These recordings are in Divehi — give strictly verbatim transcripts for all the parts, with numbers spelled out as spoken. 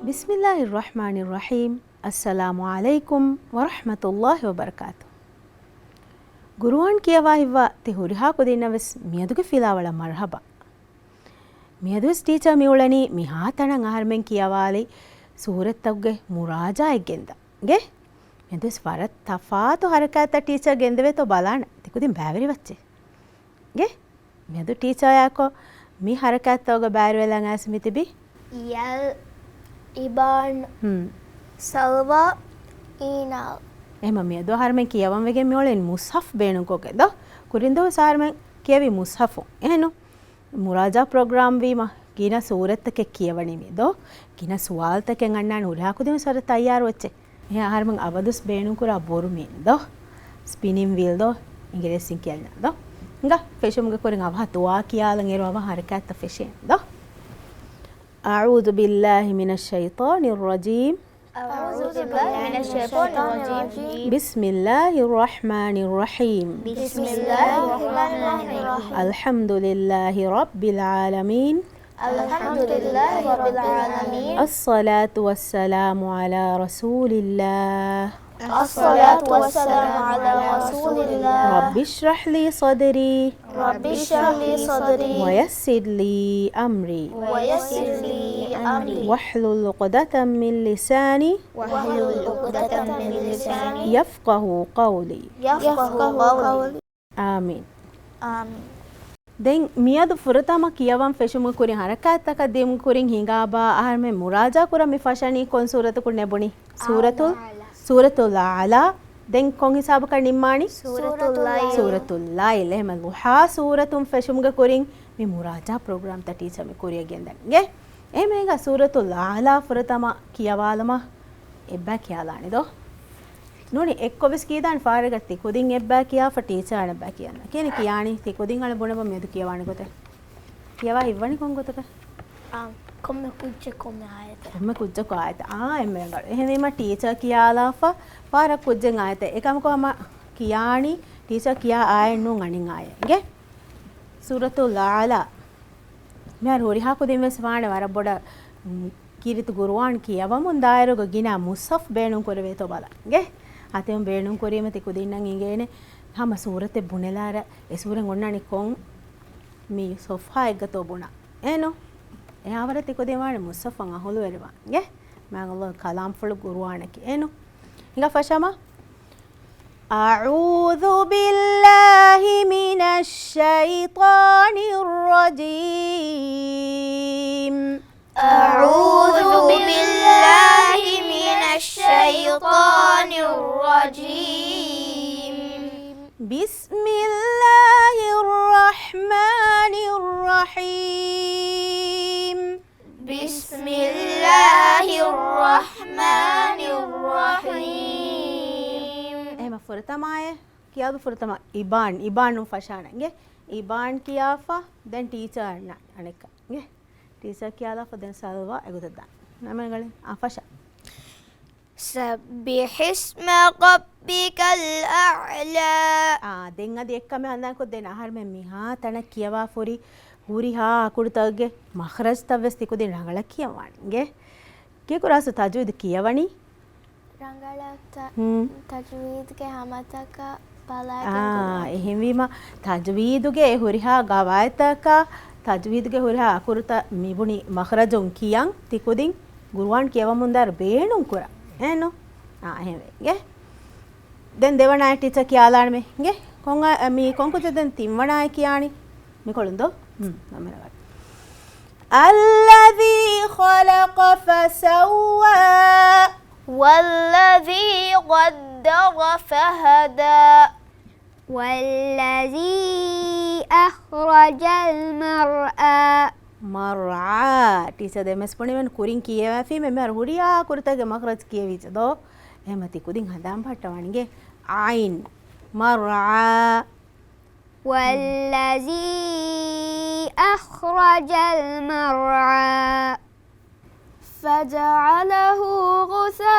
بسم الله الرحمن الرحيم. السلام عليكم ورحمة الله وبركاته. ޤުރުއާން ކިޔަވާ ހިތްވާ ތި ހުރިހާ ކުދިންނަށް ވެސް މިއަދުގެ ފިލާވަޅަށް މަރުޙަބާ. މިއަދުވެސް ޓީޗަރ މިއުޅެނީ މިހާތަނަށް އަހަރުމެން ކިޔަވާލި ސޫރަތްތަކުގެ މުރާޖާއެއް ގެންދަން. ގެ؟ މިއަދުވެސް ވަރަށް ތަފާތު ޙަރަކާތްތައް ޓީޗަރ ގެންދެވޭތޯ ބަލާނަން. ތި ކުދިން ބައިވެރިވައްޗޭ. ގެ؟ މިއަދު ޓީޗަރ އާއެކު މި ޙަރަކާތްތަކުގެ ބައިވެރިވެލަން އައިސް މި ތިބީ. ޔަލް، އިބާން، ހުން. ސަލްވާ، އީނާލް. އެހެމަ މިއަދު އަހަރުމެން ކިޔަވަން ވެގެން މިއުޅެނީ މުޞްޙަފް ބޭނުންކޮށްގެން ދޯ؟ ކުރިން ދުވަސް އަހަރުމެން ކިޔެވީ މުޞްޙަފު. އެހެންނު؟ މުރާޖާ ޕްރޮގްރާމް ވީމަ ގިނަ ސޫރަތްތަކެއް ކިޔަވަނީ މި ދޯ؟ ގިނަ ސުވާލުތަކެއް އަންނާނެ ހުރިހާ ކުދިން ވެސް ވަރަށް ތައްޔާރު ވެއްޗޭ. އެހެން އަހަރުމެން އަބަދުސް ބޭނުންކުރާ ބުރު މި ދޯ؟ ސްޕިނިން ވީލް ދޯ؟ އިނގިރޭސިން ކިޔަންޏާ ދޯ؟ ހިނގާ ފެށުމުގެ ކުރިން އަވަހަށް ދުޢާ ކިޔާލަން އޭރު އަވަހަށް ޙަރަކާތްތައް ފެށޭނެ ދޯ؟ أعوذ بالله من الشيطان الرجيم. أعوذ بالله من الشيطان الرجيم. بسم الله الرحمن الرحيم. بسم الله الرحمن الرحيم. الحمد لله رب العالمين. الحمد لله رب العالمين. الصلاة والسلام على رسول الله. الصلاة والسلام على رسول الله. رب اشرح لي صدري. رب اشرح لي صدري. ويسر لي أمري. ويسر لي أمري. واحلل عقدة من لساني. واحلل عقدة من لساني. يفقه قولي. يفقه قولي. އާމީން. އާމީން. ދެން މިއަދު ފުރަތަމަ ކިޔަވަން ފެށުމުގެ ކުރިން ޙަރަކާތްތަކަށް ދިއުމުގެ ކުރިން ހިނގާބާ އަހަރުމެން މުރާޖާ ކުރަން މި ފަށަނީ ކޮން ސޫރަތަކުން ނެބުނީ؟ ސޫރަތުލް، ސޫރަތުލް އަޢުލާ. ދެން ކޮން ހިސާބަކަށް ނިންމާނީ؟ ސޫރަތުލް ލައިލް. ސޫރަތުލް ލައިލް. އެހެމަ ޟުޙާ ސޫރަތުން ފެށުމުގެ ކުރިން މި މުރާޖާ ޕްރޮގްރާމްތައް ޓީޗަރ މި ކުރިއަށް ގެންދަން. އިނގޭ؟ އެހެމަ ހިނގާ ސޫރަތުލް އަޢުލާ ފުރަތަމަ ކިޔަވާލަމާ އެއްބައި ކިޔާލާނެ ދޯ؟ ނޫނީ އެއްކޮށް ވެސް ކީދާނެ ފާރެގަ ތި ކުދިން އެއްބައި ކިޔާފަ ޓީޗަރ އަނެއްބައި ކިޔަން. ކިޔަނީ ކިޔާނީ ތި ކުދިން އަޅެ ބުނެބަ މިއަދު ކިޔަވާނެ ގޮތެއް. ކިޔަވާ ހިތްވަނީ ކޮން ގޮތަކަށް؟ އާ، ކޮންމެ ކުއްޖެއް ކޮންމެ އާޔަތެއް. ކޮންމެ ކުއްޖަކު އާޔަތެއް. އާ، އެންމެ ރަނގަޅު. އެހެންވީމަ ޓީޗަރ ކިޔާލާފަ ފާރަށް ކުއްޖެއް އާޔަތެއް. އެކަމަކު ހަމަ ކިޔާނީ ޓީޗަރ ކިޔާ އާޔަތް ނޫން އަނެއް އާޔަތް. އިނގޭ؟ ސޫރަތުލް އަޢުލާ. މިހާރު ހުރިހާ ކުދިން ވެސް ވާނެ ވަރަށް ބޮޑަށް، މް، ކީރިތި ޤުރުއާން ކިޔަވަމުން ދާއިރުގަ ގިނަ މުޞްޙަފް ބޭނުން ކުރެވޭތޯ ބަލަން. އިނގޭ؟ އަތިން ބޭނުން ކުރީމަ ތި ކުދިންނަށް އިނގޭނެ ހަމަ ސޫރަތެއް ބުނެލާރަ އެ ސޫރަތް އޮންނާނީ ކޮން މި ޞޮފްޙާއެއްގަތޯ ބުނާ. އޭނު؟ އެހާވަރަށް ތި ކުދިން ވާނެ މުޞްޙަފަށް އަހުލުވެރިވާން. އިނގޭ؟ މާތް ﷲ ގެ ކަލާމްފުޅު ޤުރުއާނަކީ. އޭނު؟ ހިނގާ ފަށަމާ. أعوذ بالله من الشيطان الرجيم. أعوذ بالله من الشيطان الرجيم. بسم الله الرحمن الرحيم. بسم الله الرحمن الرحيم. އެހެމަ ފުރަތަމައެއް ކިޔާބަ ފުރަތަމަ އިބާން، އިބާން ނޫން ފަށާނަން. އިނގޭ؟ އިބާން ކިޔާފަ ދެން ޓީޗަރ އަންނަ އަނެއްކާ. އިނގޭ؟ ޓީޗަރ ކިޔާލާފަ ދެން ސަލްވާ އެގޮތަށް ދާން. ނަމެން ގަޅި. އާ، ފަށާ. سبح اسم ربك الأعلى. އާ، ދެން އަދި އެއްކަމެއް ހަނދާންކޮށްދޭން އަހަރުމެން މިހާ ތަނަށް ކިޔަވާ ފުރި ހުރިހާ އަކުރުތަކުގެ މަޚްރަޖްތައް ވެސް ތިކުދިން ރަނގަޅަށް ކިޔަން ވާނެ. އިނގޭ؟ ކިޔަކުރާސް ތަޖްވީދު ކިޔަވަނީ؟ ރަނގަޅަށް ތަ-، ހުން. ތަޖްވީދުގެ ހަމަތަކަށް ބަލާގެން އާ، ގުރުއާން. އެހެންވީމަ، ތަޖްވީދުގެ އެ ހުރިހާ ގަވާއިދުތަކާ، ތަޖްވީދުގެ ހުރިހާ އަކުރުތައް މިބުނި މަޚްރަޖުން ކިޔަން ތިކުދިން ގުރުއާން ކިޔަވަމުންދާއިރު ބޭނުން ކުރާ. އެހެންނު؟ އާ، އެހެންވެ. އިނގޭ؟ ދެން ދެވަނަ އާޔަތް ޓީޗަރ ކިޔާލާނަމޭ. އިނގޭ؟ ކޮން އާ-، މީ ކޮން ކުއްޖެއް ދެން ތިންވަނަ އާޔަތް ކިޔާނީ؟ މިކޮޅުން ދޯ؟ ހުން، ނަމެނަވަރު. الذي خلق فسوى. والذي قدر فهدى. والذي أخرج المرعى. މަރްޢާ. ޓީޗަރ ދެމެސް ބުނިވެން ކުރިން ކިޔެވާފީމެ މިހާރު ހުރިހާ އަކުރުތަކެއްގެ މަޚްރަޖް ކިޔެވިއްޖެ ދޯ؟ އެހެމަ ތި ކުދިން ހަނދާން ބަހައްޓަވާނެ. އިނގޭ؟ ޢައިން. މަރްޢާ. والذي أخرج المرعى. فجعله غثاء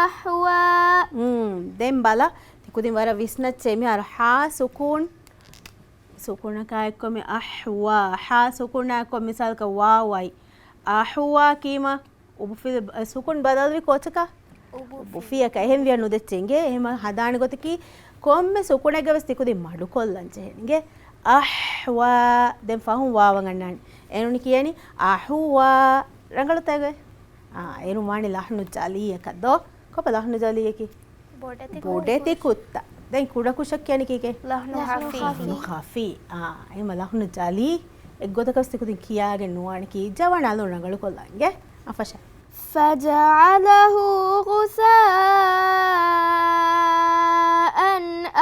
أحوى. މް، ދެން ބަލަ، ތި ކުދިން ވަރަށް ވިސްނައްޗޭ މިހާރު ހާ ސުކޫން ސުކުނަކާ އެއްކޮށް މި އަހްވާ، ހާ ސުކުނާ އެއްކޮށް މިސާލަކަށް ވާވް އައި. އަހުވާ ކީމަ އުބުފިލި، ސުކުން ބަދަލުވި ކޯޗަކަށް؟ އުބުފިޔަކަށް. އެހެން ވިޔަ ނުދެއްޗެ އިނގޭ. އެހެމަ ހަދާނެ ގޮތަކީ ކޮންމެ ސުކުނެއްގަ ވެސް ތިކުދިން މަޑުކޮށްލަން ޖެހޭނެ އިނގޭ. އަހްވާ. ދެން ފަހުން ވާވަން އަންނާނެ. އެނޫނި ކިޔަނީ އަހުވާ. ރަނގަޅުތަ އެގޮތް؟ އާ، އޭރު ވާނީ ލަހްނު ޖަލީއަކަށް ދޯ؟ ކޮބާ ލަހްނު ޖަލީއަކީ؟ ބޮޑެތި ބޮޑެތި ކުއްތަ. ދެން ކުޑަ ކުށަށް ކިޔަނީ ކީކޭ؟ ލަހްނު ޚަފީ. ލަހްނު ޚަފީ. އާ، އެމަ ލަހްނު ޖަލީ. އެއްގޮތަކަސް ތިކުދިން ކިޔާގެން ނުވާނެ ކީ. ޖަވާން އަލުން ރަނގަޅުކޮށްލަން އިނގޭ. އަ، ފަށާ. فَجَعَلَهُ غُثَاءً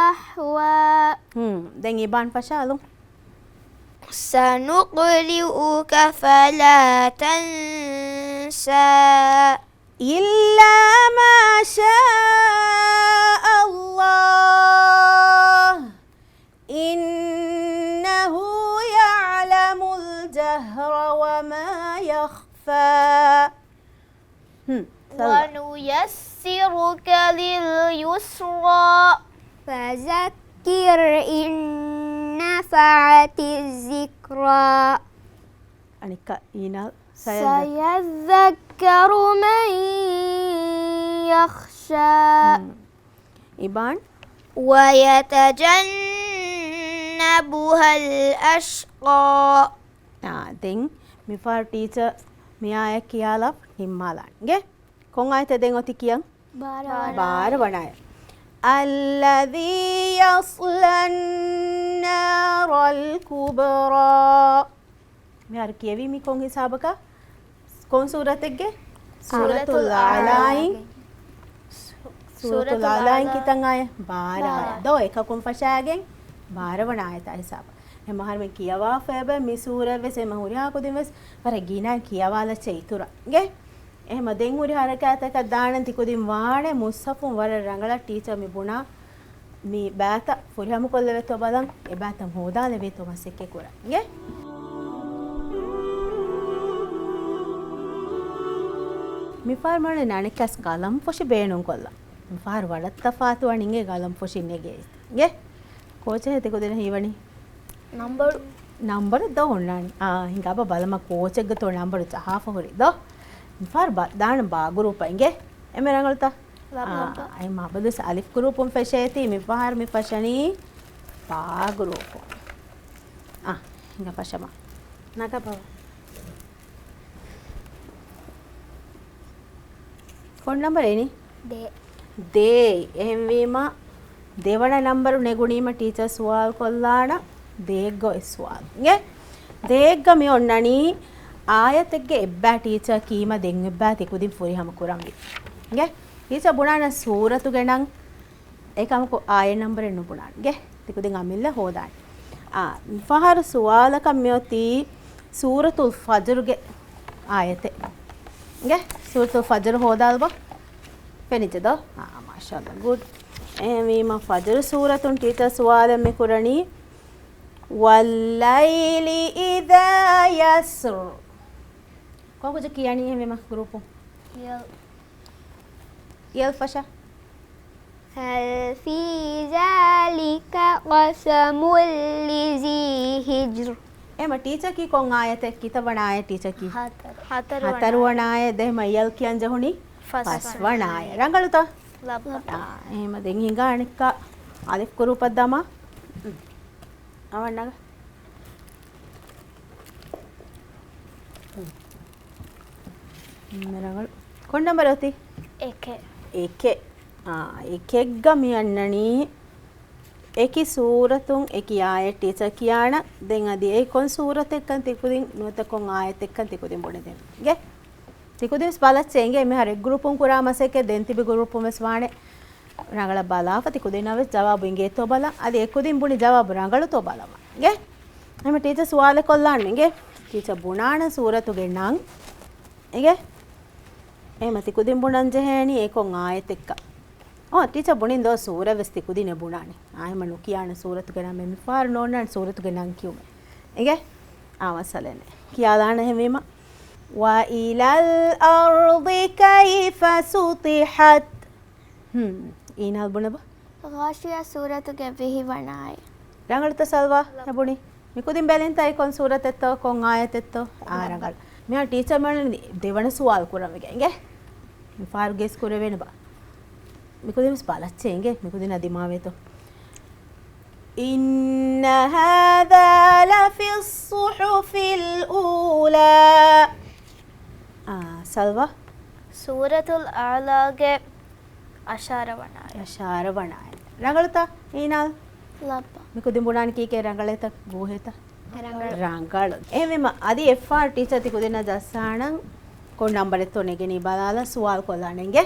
أَحْوَىٰ. ހުން، ދެން އިބާން ފަށާ އަލުން. سَنُقْرِئُكَ فَلَا تَنسَىٰ. إِلَّا مَا شَاءَ اللَّهُ. إِنَّهُ يَعْلَمُ الْجَهْرَ وَمَا يَخْفَىٰ. ހުން، ސަލްމާ. وَنُيَسِّرُكَ لِلْيُسْرَىٰ. فَذَكِّرْ إِن نَّفَعَتِ الذِّكْرَىٰ. އަނެއްކާ އީނާލް. سَيَذَّكَّرُ. سَيَذَّكَّرُ مَن يَخْشَىٰ. ހުން. އިބާން. وَيَتَجَنَّبُهَا الْأَشْقَىٰ. އާ، ދެން މިފަހަރު ޓީޗަރ މި އާޔަތް ކިޔާލާ ނިންމާލާނެ އިނގޭ. ކޮން އާޔަތެއް ދެން އޮތީ ކިޔަން؟ ބާރަ ވަނަ. ބާރަ ވަނަ އާޔަތް. الَّذِي يَصْلَى النَّارَ الْكُبْرَىٰ. މިހާރު ކިޔެވީ މި ކޮން ހިސާބަކަށް؟ ކޮން ސޫރަތެއްގެ؟ ސޫރަތުލް ސޫރަތުލް އަޢުލާއިން. އަޢުލާގެ. ސޫރަތުލް ސޫރަތުލް އަޢުލާއިން އަޢުލާ. ކިތަން އާޔަތް؟ ބާރަ އާޔަތް. ބާރަ. ދޯ، އެކަކުން ފަށާގެން ބާރަ ވަނަ އާޔަތާ ހިސާބަށް. އެހެމަ އަހަރުމެން ކިޔަވާފައިބަ މި ސޫރަތް ވެސް އެހެމަ ހުރިހާ ކުދިން ވެސް ވަރަށް ގިނައިން ކިޔަވާލައްޗޭ އިތުރަށް. އިނގޭ؟ އެހެމަ ދެން ހުރި ހަރަކާތަކަށް ދާނަން ތިކުދިން ވާނެ މުޞްޙަފުން ވަރަށް ރަނގަޅަށް ޓީޗަރ މި ބުނާ މި ބާތައް ފުރިހަމަކޮށްލެވޭތޯ ބަލަން، އެ ބާތައް ހޯދާލެވޭތޯ މަސައްކަތް ކުރަން. އިނގޭ؟ މިފަހަރު މިއޮންނަނީ އަނެއްކާސް ގަލަންފުށި ބޭނުންކޮށްލަން. މިފަހަރު ވަރަށް ތަފާތު ވަނީ އިނގޭ ގަލަންފުށި ނެގޭ. އިނގޭ؟ ކޯޗެއް ތިކުދިން ހީވަނީ؟ ނަންބަރު. ނަންބަރު ދޯ ހުންނާނީ. އާ، ހިނގާބަ ބަލަމާ ކޯޗެއްގަ ތޯ ނަންބަރު ޖަހާފަ ހުރީ ދޯ. މިފަހަރު ބަ-، ދާނަން ބާ ގްރޫޕަށް އިނގޭ. އެންމެ ރަނގަޅުތަ؟ ލަބް، އާ، ލަބް. އައި މާބަދުސް އަލިފް ގްރޫޕުން ފެށޭތީ މިފަހަރު މި ފަށަނީ ބާ ގްރޫޕުން. އާ، ހިނގާ ފަށަމާ. ނަގާ ބާ. ކޮން ނަންބަރެއް އިނީ؟ ދޭއް. ދޭއް. އެހެންވީމަ، ދެވަނަ ނަންބަރު ނެގުނީމަ ޓީޗަރ ސުވާލު ކޮށްލާނަ ދޭއްގަ އޮތް ސުވާލު. އިނގޭ؟ ދޭއްގަ މި އޮންނަނީ އާޔަތެއްގެ އެއްބައި ޓީޗަރ ކީމަ ދެން އެއްބައި ތިކުދިން ފުރިހަމަ ކުރަންވީ. އިނގޭ؟ ޓީޗަރ ބުނާނަ ސޫރަތުގެ ނަން އެކަމަކު އާޔަތް ނަންބަރެއް ނުބުނާނެ. އިނގޭ؟ ތިކުދިން އަމިއްލަ ހޯދާނެ. އާ، ފަހަރު ސުވާލަކަށް މިއޮތީ ސޫރަތުލް ފަޖުރުގެ އާޔަތެއް. އިނގޭ؟ ސޫރަތުލް ފަޖުރު ހޯދާލަބަ. ފެނިއްޖެ ދޯ؟ އާ، މާޝާﷲ، ގުޑް. އެހެންވީމަ ފަޖުރު ސޫރަތުން ޓީޗަރ ސުވާލެއް މި ކުރަނީ، وَاللَّيْلِ إِذَا يَسْرِ. ކޮން ކުއްޖެއް ކިޔަނީ އެހެންވީމަ ގްރޫޕުން؟ ޔަލް. ޔަލް ފަށާ. هَلْ فِي ذَٰلِكَ قَسَمٌ لِّذِي حِجْرٍ. އެމަ ޓީޗަރ ކީ ކޮން އާޔަތެއް؟ ކިތައް ވަނަ އާޔަތް ޓީޗަރ ކީ؟ ހަތަރު. ހަތަރު ވަނަ ހަތަރު ވަނަ އާޔަތް. ދެހެމަ ޔަލް ކިޔަން ޖެހުނީ؟ ފަސް. ފަސް ވަނަ އާޔަތް. ރަނގަޅުތަ؟ ލަބް. އާ، އެހެމަ ދެން ހިނގާ އަނެއްކާ އަލިފް ގްރޫޕަށް ދަމާ. އަވަން ނަގަ. މެރަގަޅު. ކޮން ނަންބަރެއް އޮތީ؟ އެކެއް. އެކެއް. އާ، އެކެއްގަ މި އަންނަނީ އެކި ސޫރަތުން އެކި އާޔަތް ޓީޗަރ ކިޔާނަ. ދެން އަދި އެ ކޮން ސޫރަތެއްކަން ތިކުދިން ނުވަތަ ކޮން އާޔަތެއްކަން ތިކުދިން ބުނެދޭނެ. އިނގޭ؟ ތިކުދިން ވެސް ބަލައްޗޭ އިނގޭ. މިހާރު އެއް ގްރޫޕުން ކުރާ މަސައްކަތް ދެން ތިބި ގްރޫޕުން ވެސް ވާނެ. ރަނގަޅަށް ބަލާފަ ތިކުދިންނަށް ވެސް ޖަވާބު އިނގޭތޯ ބަލަން. އަދި އެކުދިން ބުނި ޖަވާބު ރަނގަޅުތޯ ބަލަމާ. އިނގޭ؟ އެހެމަ ޓީޗަރ ސުވާލެއް ކޮށްލާން އިނގޭ. ޓީޗަރ ބުނާނަ ސޫރަތުގެ ނަން. އިނގޭ؟ އެހެމަ ތިކުދިން ބުނަން ޖެހޭނީ އެ ކޮން އާޔަތެއްކަ. އޯ، ޓީޗަރ ބުނިން ދޯ ސޫރަ ވެސް ތިކުދިން އެ ބުނާނެ. އާ، އެހެމަ ނުކިޔާނެ ސޫރަތުގެ ނަން މި މިފަހަރު ނޯންނާނެ ސޫރަތުގެ ނަން ކިޔުމެއް. އިނގޭ؟ އާ، މައްސަލައެއް ނެތް. ކިޔާލާނަ އެހެންވީމަ. وَإِلَى الْأَرْضِ كَيْفَ سُطِحَتْ. ހުން، އީނާލް ބުނެބަ. ޣާޝިޔާ ސޫރަތުގެ ވިހި ވަނަ އާޔަތް. ރަނގަޅުތަ ސަލްވާ؟ އެ ބުނި. މިކުދިން ބެލިންތަ އެ ކޮން ސޫރަތެއްތޯ ކޮން އާޔަތެއްތޯ؟ އާ، ރަނގަޅު. މިހާރު ޓީޗަރ މިއޮންނަނީ ދެވަނަ ސުވާލު ކުރަން ވެގެން އިނގޭ. މިފަހަރު ގެސް ކުރެވޭނެ ބާ. މިކުދިން ވެސް ބަލައްޗޭ އިނގޭ. މިކުދިންނާ ދިމާވޭތޯ. إن هذا لفي الصحف الأولى. އާ، ސަލްވާ. ސޫރަތުލް އަޢުލާގެ އަށާރަ ވަނަ އާޔަތް. އަށާރަ ވަނަ އާޔަތް. ރަނގަޅުތަ އީނާލް؟ ލައްބަ. މިކުދިން ބުނާނީ ކީކޭ، ރަނގަޅޭތަ ގޯހޭތަ؟ ރަނގަޅު. ރަނގަޅު. އެހެންވީމަ އަދި އެއްފަހަރު ޓީޗަރ ތިކުދިންނަށް ޖައްސާނަން ކޮން ނަންބަރެއްތޯ ނެގެނީ ބަލާލަ ސުވާލު ކޮށްލާނެ އިނގޭ.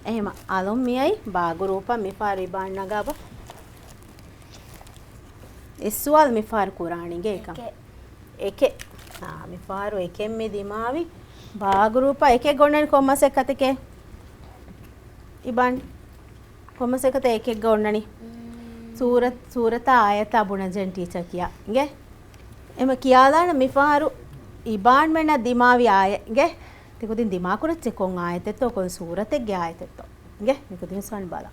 އެހެމަ އަލުން މިއައި ބާ ގުރޫޕަށް މިފަހަރު އިބާން ނަގާބަ. އެއް ސުވާލު މިފަހަރު ކުރާނީ އިނގޭ އެކަން. އެކެއް. އެކެއް. އާ، މިފަހަރު އެކެއް މި ދިމާވި ބާ ގުރޫޕަށް އެކެއް ގޮންނަނީ ކޮން މަސައްކަތެކޭ؟ އިބާން. ކޮން މަސައްކަތެއް އެކެއް ގޮންނަނީ؟ ސޫރަތް، ސޫރަތާ އާޔަތާ ބުނަންޖެހޭނެ ޓީޗަރ ކިޔާ. އިނގޭ؟ އެމަ ކިޔާލާނަ މިފަހަރު އިބާންމެންނަށް ދިމާވި އާޔަތް. އިނގޭ؟ ތިކުދިން ދިމާކުރައްޗޭ ކޮން އާޔަތެއްތޯ، ކޮން ސޫރަތެއްގެ އާޔަތެއްތޯ. އިނގޭ؟ މިކުދިން ސުވާލު ބަލާ.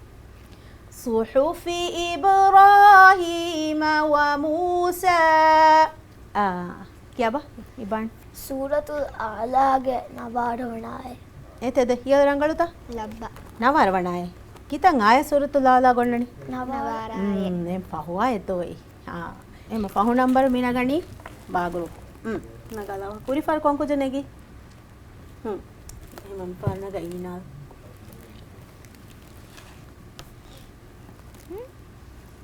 صحف إبراهيم وموسى. އާ، ކިޔާބަ، އިބާން. ސޫރަތުލް އަޢުލާގެ ނަވާރަ ވަނަ އާޔަތް. އެތެދެ، ހިޔަލު ރަނގަޅުތަ؟ ލައްބަ. ނަވާރަ ވަނަ އާޔަތް. ކިތަން އާޔަތް ސޫރަތުލް އަޢުލާ ގޮންނަނީ؟ ނަވާރަ އާޔަތް. އުން، އެން ފަހު އާޔަތް ދޯއި. އާ، އެމަ ފަހު ނަންބަރު މި ނަގަނީ ބާ ގުރޫޕް. ނަގާލާ. ކުރިފަރު ކޮން ކުޖެއް ނެގީ؟ ހުން. އެމަ މި ފާނަގަ އީނާލް.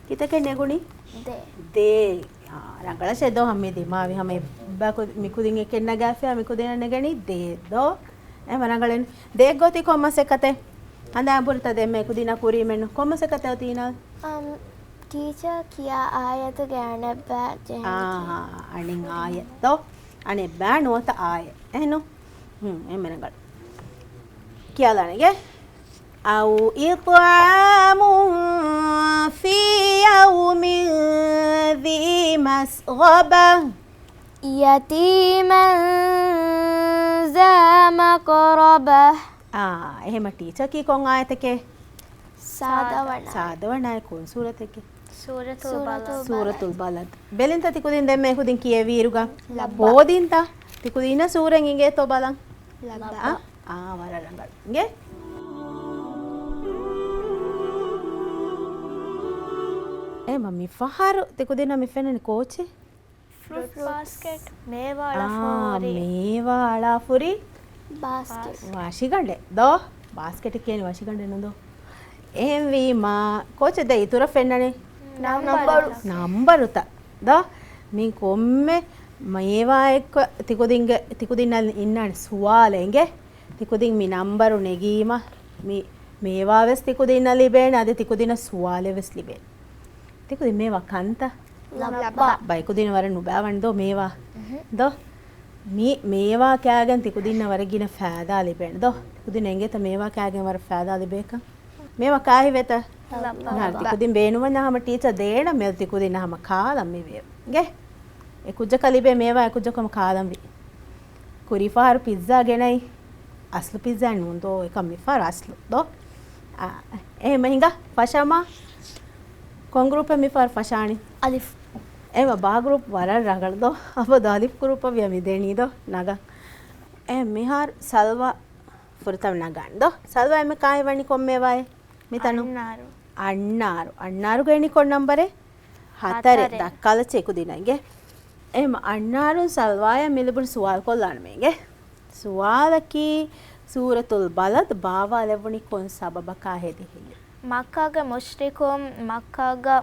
ކިތަކެއް ނެގުނީ؟ ދޭ. ދޭ. އާ، ރަނގަޅަށޭ ދޯ ހަމަ ދިމާވި ހަމަ އެއްބަކު މިކުދިން އެކެއް ނަގާފިޔާ މިކުދިން ނެގެނީ ދޭ ދޯ. އެމަ ރަނގަޅެން. ދޭ ގޯތި ކޮން މަސައްކަތެއް؟ ހަނދާން ބުރިތަ ދެންމެ ކުދިންނަށް ކުރީމެންނު ކޮން މަސައްކަތެއް އޮތީ އީނާލް؟ އަމް، ޓީޗަރ ކިޔާ އާޔަތުގެ އަނެއްބައި ޖެހެން. އާހާ، އަނެއް އާޔަތް ދޯ؟ އަނެއްބައި ނުވަތަ އާޔަތް. އެހެންނު؟ ހުން، އެންމެ ރަނގަޅު. ކިޔާލާނެގެ. أو إطعام في يوم ذي مسغبة. يتيما ذا مقربة. އާ، އެހެމަ ޓީޗަރ ކީ ކޮން އާޔަތެކޭ؟ ސާދަވަނާ. ސާދަވަނާ ކޮން ސޫރަތެކޭ؟ ސޫރަތުލް ބަލަދް. ސޫރަތުލް ބަލަދް. ބެލިންތަ ތިކުދިން ދެންމެ ކުދިން ކިޔެވިއިރުގަ؟ ލައްބަ. ހޯދިންތަ؟ ތިކުދިންނަށް ސޫރަތް އިނގޭތޯ ބަލަން. ލައްބަ. އާ، އާ، ވަރަށް ރަނގަޅު. އިނގޭ؟ އެމަ މި ފަހަރު ތިކުދިންނަށް މި ފެންނަނީ ކޯޗެއް؟ ފްރޫޓް ބާސްކެޓް، މޭވާ އަޅާފަ ހުރި. މޭވާ އަޅާފަ ހުރި ބާސްކެޓް. ވަށިގަނޑެއް ދޯ؟ ބާސްކެޓް ކިޔަނީ ވަށިގަނޑެއް ނުދޯ؟ އެހެންވީމަ، ކޯޗެއް ދެ އިތުރަށް ފެންނަނީ؟ ނަންބަރު. ނަންބަރުތައް ދޯ؟ މި ކޮންމެ މޭވާއެއްގަ ތިކުދިންގެ، ތިކުދިންނަށް އިންނާނެ ސުވާލެއް އިނގޭ. ތިކުދިން މި ނަންބަރު ނެގީމަ، މި މޭވާ ވެސް ތިކުދިންނަށް ލިބޭނެ، އަދި ތިކުދިންނަށް ސުވާލެއް ވެސް ލިބޭނެ. ތިކުދިން މޭވާ ކަންތަ؟ ލައްބަ. ބައި ކުދިން ވަރަށް ނުބައިވަން ދޯ މޭވާ؟ އުހު. ދޯ؟ މި މޭވާ ކާގެން ތިކުދިންނަށް ވަރަށް ގިނަ ފައިދާ ލިބޭނެ ދޯ؟ ތިކުދިން އެނގޭތަ މޭވާ ކާގެން ވަރަށް ފައިދާ ލިބޭކަން؟ މޭވާ ކާހިވޭތަ؟ ލައްބަ. ނާ، ތިކުދިން ބޭނުމަށް ހަމަ ޓީޗަރ ދޭނަ މެލް ތިކުދިންނަށް ހަމަ ކާލަން މި ވޭ. އިނގޭ؟ އެ ކުއްޖަކަށް ލިބޭ މޭވާ އެ ކުއްޖަކު ހަމަ ކާލަން ވީ. ކުރީ ފަހަރު ޕިއްޒާ ގެނައި، އަސްލު ޕިއްޒާ ނޫން ދޯ، އެކަން މިފަހަރު އަސްލު ދޯ؟ އާ، އެހެމަ ހިނގާ ފަށާމާ. ކޮން ގްރޫޕެއް މިފަހަރު ފަށާނީ؟ އަލިފް. އެހެމަ ބާ ގްރޫޕް ވަރަށް ރަނގަޅު ދޯ؟ އަބަދު އަލިފް ގްރޫޕަށް ވިޔަ މި ދޭނީ ދޯ؟ ނަގަން. އެ މިހާރު ސަލްވާ ފުރަތަމަ ނަގާން ދޯ؟ ސަލްވާ އެންމެ ކާހިވަނީ ކޮން މޭވާއެއް؟ މިތަނު؟ އަންނާރު. އަންނާރު. އަންނާރު ގެނި ކޮން ނަންބަރެއް؟ ހަތަރެއް. ހަތަރެއް. ދައްކާލައްޗޭ ކުދިންނަށް އިނގޭ. އެހެމަ އަންނާރުން ސަލްވާޔާ މި ލިބުނު ސުވާލު ކޮށްލާނަމޭ އިނގޭ. ސުވާލަކީ، ސޫރަތުލް ބަލަދް ބާވާލެއްވުނީ ކޮން ސަބަބަކާ ހެދި ހެއްޔެވެ؟ މައްކާގެ މުޝްރިކުން މައްކާގަ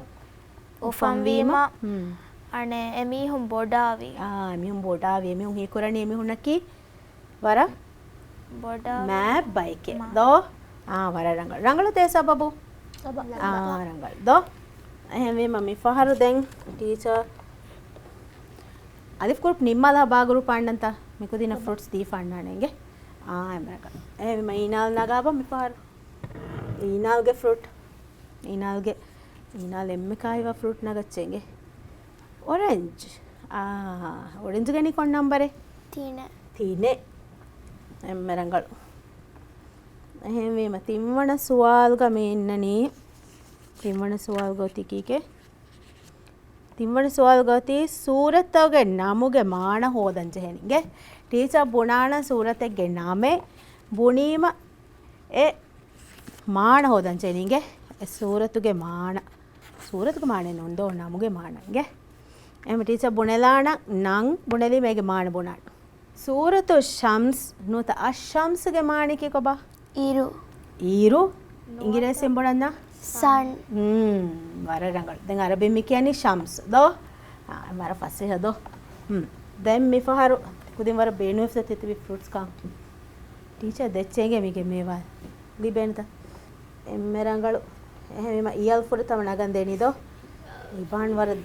އުފަންވީމަ، ހުން. އަނެއް އެމީހުން ބޮޑާވި. އާ، އެމީހުން ބޮޑާވި. އެމީހުން ހީކުރަނީ އެމީހުންނަކީ ވަރަށް ބޮޑާ މާތް ބައެކޭ. މާ. ދޯ؟ އާ، ވަރަށް ރަނގަޅު. ރަނގަޅުތޭ ސަބަބު؟ އާ، ރަނގަޅު. ދޯ؟ އެހެންވީމަ މި ފަހަރު ދެން ޓީޗަރ އަލިފް ގްރޫޕް ނިންމާލާ ބާ ގްރޫޕް އަންނަންތަ؟ މިކުދިންނަށް ފްރޫޓްސް ދީފަ އަންނާނެ އިނގޭ. އާ، އެމް ރަނގަޅު. އެހެންވީމަ އީނާލް ނަގާބަ މި ފަހަރު. އީނާލްގެ ފްރޫޓް. އީނާލްގެ، އީނާލް އެންމެ ކާހިވާ ފްރޫޓް ނަގައްޗޭ އިނގޭ. އޮރެންޖް. އާ، އޮރެންޖް ގެނި ކޮން ނަންބަރެއް؟ ތިނެއް. ތިނެއް. އެންމެ ރަނގަޅު. އެހެންވީމަ ތިންވަނަ ސުވާލުގަ މި އިންނަނީ، ތިންވަނަ ސުވާލުގަ އޮތީ ކީކޭ؟ ތިންވަނަ ސުވާލުގަ އޮތީ ސޫރަތުގެ ނަމުގެ މާނަ ހޯދަން ޖެހޭނެ އިނގޭ. ޓީޗަރ ބުނާނަން ސޫރަތެއްގެ ނަމެއް، ބުނީމަ އެ މާނަ ހޯދަން ޖެހޭނެ އިނގޭ. އެ ސޫރަތުގެ މާނަ. ސޫރަތުގެ މާނައެއް ނޫން ދޯ، ނަމުގެ މާނަ އިނގޭ. އެހެން ޓީޗަރ ބުނެލާނަން ނަން ބުނެލީމަ އޭގެ މާނަ ބުނާނަން. ސޫރަތު ޝަމްސް ނުވަތަ އައްޝަމްސްގެ މާނައަކީ ކޮބާ؟ އިރު. އިރު. އިނގިރޭސިން ބުނަންޏާ؟ ސަން. ހުން، ވަރަށް ރަނގަޅު. ދެން އަރަބިން މި ކިޔަނީ ޝަމްސް ދޯ؟ އާ، ވަރަށް ފަސޭހަ ދޯ؟ ހުން. ދެން މި ފަހަރު ކުދިން ވަރަށް ބޭނުންވެފަ ތިތިބި ފްރޫޓްސް ކާން. ޓީޗަރ ދެއްޗޭގެ މީގެ މޭވާ ލިބޭނެތަ؟ އެންމެ ރަނގަޅު. އެހެންވީމަ އިޔަލް ފުރަތަމަ ނަގަން ދޭނީ ދޯ؟ އިބާން ވަރަށް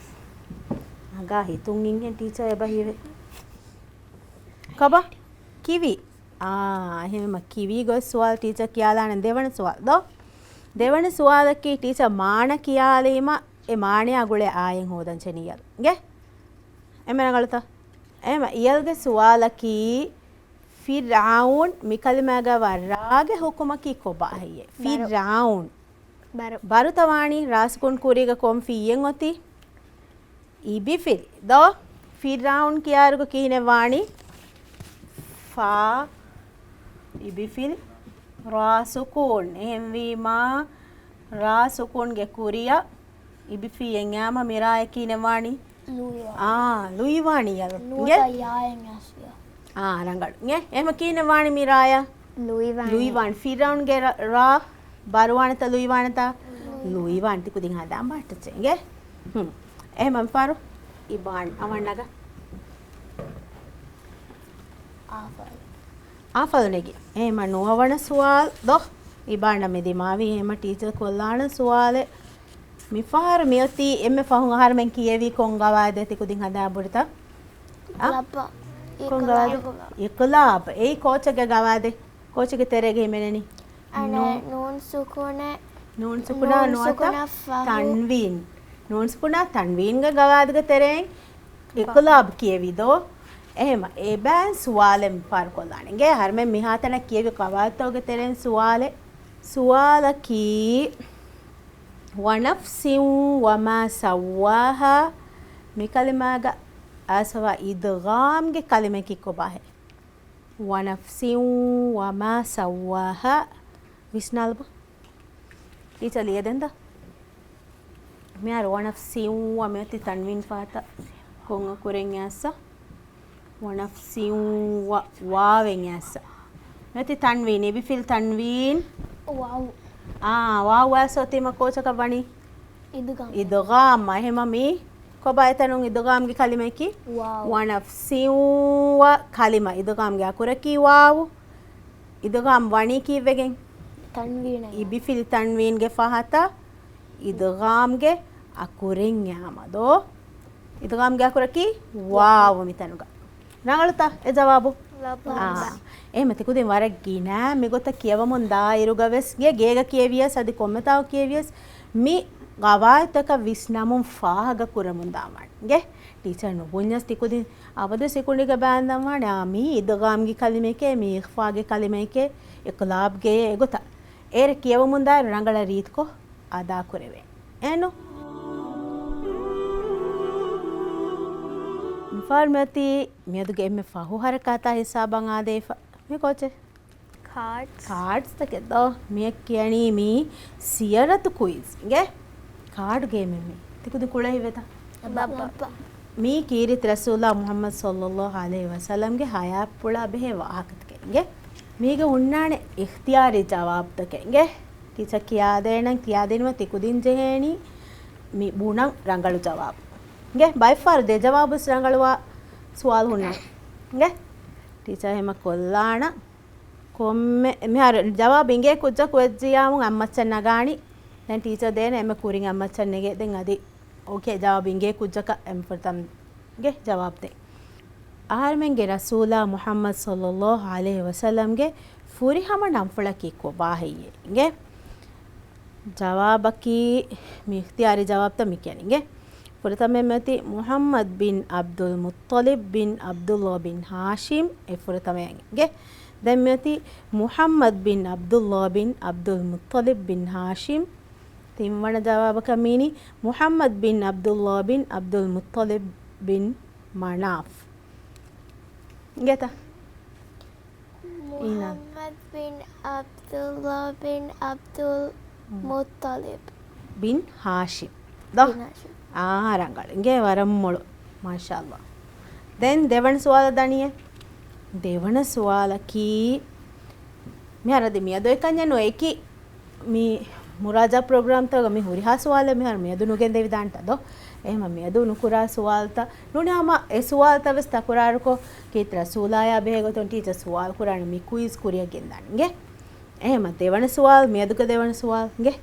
ނަގާ ހިތުން އިނގޭ ޓީޗަރ އެބަ ހީވޭ. ކޮބާ؟ ކިވީ. އާ، އެހެންވީމަ ކިވީ ގޮސް ސުވާލު ޓީޗަރ ކިޔާލާނަން ދެވަނަ ސުވާލު ދޯ؟ ދެވަނަ ސުވާލަކީ ޓީޗަރ މާނަ ކިޔާލީމަ އެ މާނަޔާ ގުޅޭ އާޔަތް ހޯދަން ޖެހޭނެ އިޔަލް. އިނގޭ؟ އެންމެ ރަނގަޅުތަ؟ އެހެންވީމަ އިޔަލްގެ ސުވާލަކީ ފިރްޢައުން މި ކަލިމާގަ ވާ ރާގެ ޙުކުމަކީ ކޮބާ ހެއްޔޭ؟ ބަރު. ފިރްޢައުން. ބަރު. ބަރުތަ ވާނީ ރާސްކުން ކުރީގަ ކޮން ފިއްޔެއް އޮތީ؟ އިބިފިލި ދޯ؟ ފިރްޢައުން ކިޔާއިރުގަ ކިހިނެއް ވާނީ؟ ފާ އިބިފިލި ރާ ސުކޫން. އެހެންވީމާ، ރާ ސުކޫންގެ ކުރިއަށް އިބިފިއްޔެއް އައިމަ މި ރާޔަކީ ކިހިނެއް ވާނީ؟ ލުއިވާން. އާ، ލުއިވާން އިޔަލް. ނުވަތަ އިނގޭ؟ ޔާއެއް އަސްލު. އާ، ރަނގަޅު. އިނގޭ؟ އެހެންވީމަ ކިހިނެއް ވާނީ މި ރާޔަށް؟ ލުއިވާން. ލުއިވާން. ފިރްޢައުންގެ ރަ-، ރާ ބަރުވާނެތަ ލުއިވާނެތަ؟ ލުއިވާން. ލުއިވާން. ތި ކުދިން ހަނދާން ބަހައްޓައްޗޭ އިނގޭ. ހުން. އެހެންވީމަ މި ފަހަރު އިބާން އަވަން ނަގަ. އާފަލު. އާފަލު ނެގި. އެހެންވީމަ ނުވަވަނަ ސުވާލު ދޯ؟ އިބާން މި ދިމާވީ. އެހެންވީމަ ޓީޗަރ ކޮށްލާނަން ސުވާލެއް. މި ފަހަރު މިއޮތީ އެންމެ ފަހުން އަހަރުމެން ކިޔެވީ ކޮން ގަވާއިދެއް ތި ކުދިން ހަނދާން ބުނިތަ؟ އާ؟ އިޤްލާބް. ކޮން ގަވާއިދެއް؟ އިޤްލާބް. އިޤްލާބް. އެއީ ކޯޗެއްގެ ގަވާއިދެއް. ކޯޗެއްގެ ތެރޭގަ ހިމެނެނީ؟ އަނެއް ނޫ-، ނޫން ސުކުނެއް. ނޫން ސުކުނާ ނޫން ނުވަތަ ސުކުނަށް ފަހު. ތަންވީން. ނޫން ސުކުނާ ތަންވީންގެ ގަވާއިދުގެ ތެރެއިން ބަ- އިޤްލާބް ކިޔެވި ދޯ؟ އެހެންވީމަ އެބައިން ސުވާލެއް މި ފަހަރު ކޮށްލާނެ. އިނގޭ އަހަރުމެން މިހާތަނަށް ކިޔެވި ގަވާއިދުތަކުގެ ތެރެއިން ސުވާލެއް. ސުވާލަކީ، وَنَفْسٍ وَمَا سَوَّاهَا މި ކަލިމާގަ އައިސްފަވާ އިދްޣާމްގެ ކަލިމައަކީ ކޮބާހޭ؟ وَنَفْسٍ وَمَا سَوَّاهَا. ވިސްނާލަބަ. ޓީޗަރ ލިޔެދެންތަ؟ މިހާރު ވަނަފްސިން ވަ މިއޮތީ ތަންވީން ފަހަތަށް ކޮން އަކުރެއް އައިސްފަ؟ ވަނަފްސިން ވަ ވާވެއް އައިސްފަ. މިއޮތީ ތަންވީން، އިބިފިލް ތަންވީން. ވާވް. އާ، ވާވް އައިސްފަ އޮތީމަ ކޯޗަކަށް ވަނީ؟ އިދުޣާމް. އިދުޣާމް. އެހެންވީމަ މީ ކޮބާ އެތަނުން އިދުޣާމްގެ ކަލިމައަކީ؟ ވާވް. ވަނަފްސިން ވަ ކަލިމަ އިދުޣާމްގެ އަކުރަކީ ވާވް. އިދުޣާމް ވަނީ ކީއްވެގެން؟ ތަންވީނަށް. އިބިފިލް ތަންވީންގެ ފަހަތަށް އިދުޣާމްގެ އަކުރެއް އައިމަ ދޯ؟ އިދުޣާމްގެ އަކުރަކީ ވާވް މިތަނުގަ. ރަނގަޅުތަ އެ ޖަވާބު؟ ލައްބަ. އާ. އެހެންވީމަ ތި ކުދިން ވަރަށް ގިނަ މިގޮތަށް ކިޔަވަމުން ދާއިރުގަވެސް ގޭ-، ގޭގަ ކިޔެވިޔަސް އަދި ކޮންމެތާކު ކިޔެވިޔަސް މި ގަވާއިދުތަކަށް ވިސްނަމުން ފާހަގަ ކުރަމުން ދާންވާނެ. ގޭ ޓީޗަރ ނުބުންޏަސް ތި ކުދިން އަބަދު ސިކުނޑިގަ ބާންދަންވާނެ، އާ، މީ އިދުޣާމްގެ ކަލިމައެކޭ، މީ އިޚްފާގެ ކަލިމައެކޭ، އިޤްލާބްގެ އެގޮތަށް. އޭރަ ކިޔަވަމުންދާއިރު ރަނގަޅަށް ރީތިކޮށް އަދާކުރެވޭ. އެނު؟ މިފަހަރު މިއޮތީ މިއަދުގެ އެންމެ ފަހު ހަރަކާތާ ހިސާބަށް އާދެވިފަ. މި ކޯޗެއް؟ ކާޑްސް. ކާޑްސްތަކެއް ދޯ؟ މިއަށް ކިޔަނީ މީ ސިޔަރަތު ކުއިޒް. އިނގޭ؟ ކާޑް ގޭމެއް މީ. ތި ކުދިން ކުޅޭ ހިތްވޭތަ؟ ބައްޕަ. ބައްޕަ. މީ ކީރިތި ރަސޫލާ މުޙައްމަދު ޞައްލައްލާހު ޢަލައިހި ވަސައްލަމްގެ ޙަޔާތްޕުޅާ ބެހޭ ވާހަކަތަކެއް. އިނގޭ؟ މީގަ ހުންނާނެ އިޚްތިޔާރީ ޖަވާބުތަކެއް. އިނގޭ؟ ޓީޗަރ ކިޔާދޭނަން، ކިޔާދިނުމަށް ތި ކުދިން ޖެހޭނީ މި ބުނަން ރަނގަޅު ޖަވާބު. އިނގޭ؟ ބައެއްފަހަރު ދެ ޖަވާބުވެސް ރަނގަޅުވާ ސުވާލު ހުންނާނެ. އިނގޭ؟ ޓީޗަރ އެހެންވީމަ ކޮށްލާނަން. ކޮންމެ، މިހާރު ޖަވާބު އިނގޭ ކުއްޖަކު ވެއްޖިއްޔާމު އަތްމައްޗަށް ނަގާނީ. ދެން ޓީޗަރ ދޭނެ އެންމެ ކުރިން އަތްމައްޗަށް ނެގޭ. ދެން އަދި އޯކޭ، ޖަވާބު އިނގޭ ކުއްޖަކަށް އެންމެ ފުރަތަމަ އިނގޭ ޖަވާބު ދޭ. އަހަރުމެންގެ ރަސޫލާ މުޙައްމަދު ޞައްލައްލާހު ޢަލައިހި ވަސައްލަމްގެ ފުރިހަމަ ނަންފުޅަކީ ކޮބާ ހެއްޔޭ؟ އިނގޭ؟ ޖަވާބަކީ މި އިޚްތިޔާރީ ޖަވާބުތައް މި ކިޔަނީ. އިނގޭ؟ ފުރަތަމައެއް މިއޮތީ މުޙައްމަދު ބިން ޢަބްދުލް މުއްޠަލިބް ބިން ޢަބްދުﷲ ބިން ހާޝިމް އެ ފުރަތަމައިން. އިނގޭ؟ ދެން މިއޮތީ މުޙައްމަދު ބިން ޢަބްދުﷲ ބިން ޢަބްދުލް މުއްޠަލިބް ބިން ހާޝިމް. ތިންވަނަ ޖަވާބަކަށް މީނީ މުޙައްމަދު ބިން ޢަބްދުﷲ ބިން ޢަބްދުލް މުއްޠަލިބް ބިން މަނާފް. އިނގޭތަ؟ އީނާ. މުޙައްމަދު ބިން ޢަބްދުﷲ ބިން ޢަބްދުލް މުއްޠަލިބް. ބިން ހާޝިމް. ދޯ؟ ބިން ހާޝިމް. އާ، ރަނގަޅު. އިނގޭ ވަރަށް މޮޅު. މާޝާﷲ. ދެން ދެވަނަ ސުވާލަށް ދަނީއޭ. ދެވަނަ ސުވާލަކީ، މިހާރު އަދި މިއަދު އެކަންޏެއް ނު އެކި މި މުރާޖާ ޕްރޮގްރާމްތަކުގަ މި ހުރިހާ ސުވާލެއް މިހާރު މިއަދު ނުގެންދެވިދާނެތަ ދޯ؟ އެހެމަ މިއަދު ނުކުރާ ސުވާލުތައް ނޫނީ ހަމަ އެ ސުވާލުތައް ވެސް ތަކުރާރުކޮށް، ކީރިތި ރަސޫލާޔާ ބެހޭ ގޮތުން ޓީޗަރ ސުވާލު ކުރާނެ މި ކުއިޒް ކުރިއަށް ގެންދާނެ. އިނގޭ؟ އެހެމަ ދެވަނަ ސުވާލު، މިއަދުގެ ދެވަނަ ސުވާލު. އިނގޭ؟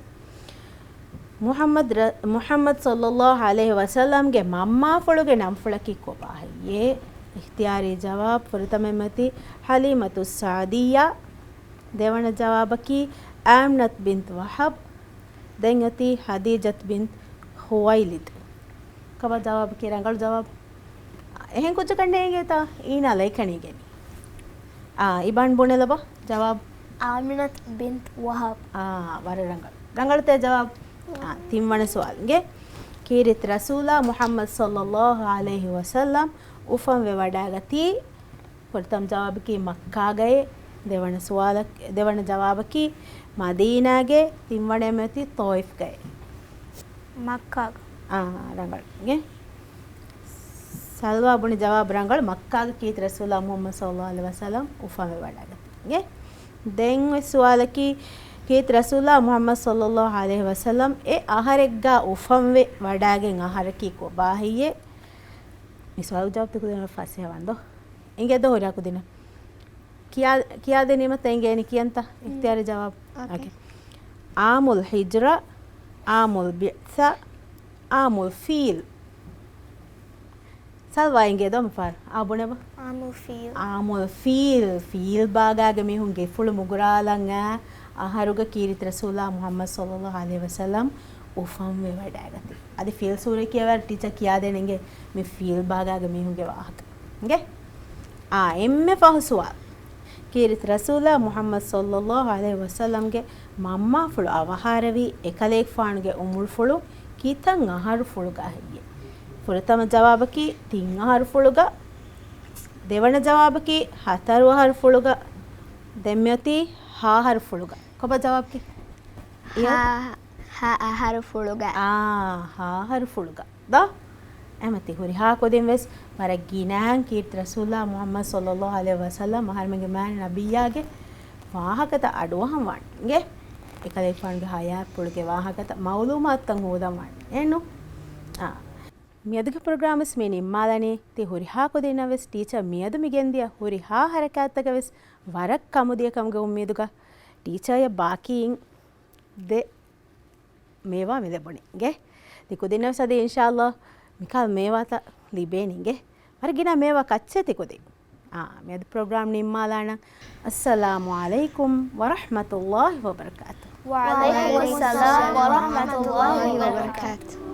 މުޙައްމަދު ރަ-، މުޙައްމަދު ޞައްލައްލާހު ޢަލައިހި ވަސައްލަމްގެ މަންމާފުޅުގެ ނަންފުޅަކީ ކޮބާ ހެއްޔޭ؟ އިޚްތިޔާރީ ޖަވާބު، ފުރަތަމަ އޮތީ ޙަލީމަތުއްސަޢުދިއްޔާ، ދެވަނަ ޖަވާބަކީ އާމިނަތު ބިންތު ވަހަބް، ދެން އޮތީ ޚަދީޖަތު ބިންތު ޚުވައިލިދު. ކޮބާ ޖަވާބަކީ؟ ރަނގަޅު ޖަވާބު. އެހެން ކުއްޖަކަށް ނޭނގޭތަ؟ އީނާ ލައިކަނީގެން. އާ، އިބާން ބުނެލަބަ ޖަވާބު. އާމިނަތު ބިންތު ވަހަބް. އާ، ވަރަށް ރަނގަޅު. ރަނގަޅުތޭ ޖަވާބު. އާ، ތިންވަނަ ސުވާލުގެ ކީރިތި ރަސޫލާ މުޙައްމަދު ޞައްލައްލާހު ޢަލައިހި ވަސައްލަމް އުފަންވެ ވަޑައިގަތީ ފުރަތަމަ ޖަވާބަކީ މައްކާގައޭ، ދެވަނަ ސުވާލަ-، ދެވަނަ ޖަވާބަކީ މަދީނާގައޭ، ތިންވަނައަށް އޮތީ ޠާއިފްގައޭ. މައްކާގަ. އާ، ރަނގަޅު. އިނގޭ؟ ސަލްވާ ބުނި ޖަވާބު ރަނގަޅު، މައްކާގަ ކީރިތި ރަސޫލާ މުޙައްމަދު ޞައްލައްލާހު ޢަލައިހި ވަސައްލަމް އުފަންވެ ވަޑައިގަތީ. އިނގޭ؟ ދެން އޮތް ސުވާލަކީ، ކީރިތި ރަސޫލާ މުޙައްމަދު ޞައްލައްލާހު ޢަލައިހި ވަސައްލަމް އެ އަހަރެއްގަ އުފަންވެ ވަޑައިގެން އަހަރަކީ ކޮބާ ހެއްޔޭ؟ މި ސުވާލު ޖަވާބު ތިކުދިންނަށް ފަސޭހަވާން ދޯ؟ އިނގޭ ދޯ ހުރިހާ ކުދިންނަށް. ކިޔާ، ކިޔާދިނީމަ އިނގޭނީ ކިޔަންތަ؟ އިޚްތިޔާރީ ޖަވާބު. އޯކޭ. އޯކޭ. އާމުލް ހިޖްރަ، އާމުލް ބިޢްސަ، އާމުލް ފީލް. ސަލްވާ އިނގޭ ދޯ މިފަހަރު؟ އާ ބުނެބަ. އާމުލް ފީލް. އާމުލް ފީލް. ފީލް ބާގާގެ މީހުން ގެފުޅު މުގުރާލަން އާ އަހަރުގަ ކީރިތި ރަސޫލާ މުޙައްމަދު ޞައްލައްލާހު ޢަލައިހި ވަސައްލަމް އުފަންވެ ވަޑައިގަތީ. އަދި ފީލް ސޫރަ ކިޔަވާ ޓީޗަރ ކިޔާދޭނެ އިނގޭ މި ފީލް ބާގާގެ މީހުންގެ ވާހަކަ. އިނގޭ؟ އާ، އެންމެ ފަހު ސުވާލު. ކީރިތި ރަސޫލާ މުޙައްމަދު ޞައްލައްލާހު ޢަލައިހި ވަސައްލަމްގެ މަންމާފުޅު އަވަހާރަވީ އެކަލޭގެފާނުގެ އުމުރުފުޅު ކިތަން އަހަރުފުޅުގަ ހެއްޔޭ؟ ފުރަތަމަ ޖަވާބަކީ ތިން އަހަރުފުޅުގަ، ދެވަނަ ޖަވާބަކީ ހަތަރު އަހަރުފުޅުގަ، ދެން މިއޮތީ ހަ އަހަރުފުޅުގަ. ކޮބާ ޖަވާބަކީ؟ ހަ، ހަ އަހަރުފުޅުގަ. އާ، ހަ އަހަރުފުޅުގަ. ދޯ؟ އެމަތި ހުރިހާ ކުދިން ވެސް ވަރަށް ގިނައިން ކީރިތި ރަސޫލާ މުޙައްމަދު ޞައްލައްލާހު ޢަލައިހި ވަސައްލަމް އަހަރެމެންގެ މާތް ނަބިއްޔާގެ ވާހަކަތައް އަޑުއަހަން ވާނެ. އިނގޭ؟ އެކަލޭގެފާނުގެ ހަޔާތްޕުޅުގެ ވާހަކަތައް މަޢުލޫމާތުތައް ހޯދަން ވާނެ. އެއްނު؟ އާ. މިއަދުގެ ޕްރޮގްރާމް ވެސް މި ނިންމާލަނީ. ތި ހުރިހާ ކުދިންނަށް ވެސް ޓީޗަރ މިއަދު މި ގެންދިޔަ ހުރިހާ ހަރަކާތްތަކަށް ވެސް ވަރަށް ކަމުދިޔަ ކަމުގެ އުއްމީދުގަ ޓީޗަރ އަށް ބާކީ ދެ މޭވާ މި ލެބުނީ. އިނގޭ؟ ތި ކުދިންނަށް ވެސް އަދި އިންޝާﷲ މިކަހަލަ މޭވާތައް ލިބޭނީ. އިނގޭ؟ ވަރަށް ގިނަ މޭވާ ކައްޗޭ ތި ކުދިން. އާ، މިއަދު ޕްރޮގްރާމް ނިންމާލާނަން. އައްސަލާމު ޢަލައިކުމް ވަރަޙްމަތުﷲ ވަބަރަކާތު. ވަޢަލައިކުމުއްސަލާމް ވަރަޙްމަތުﷲ ވަބަރަކާތު.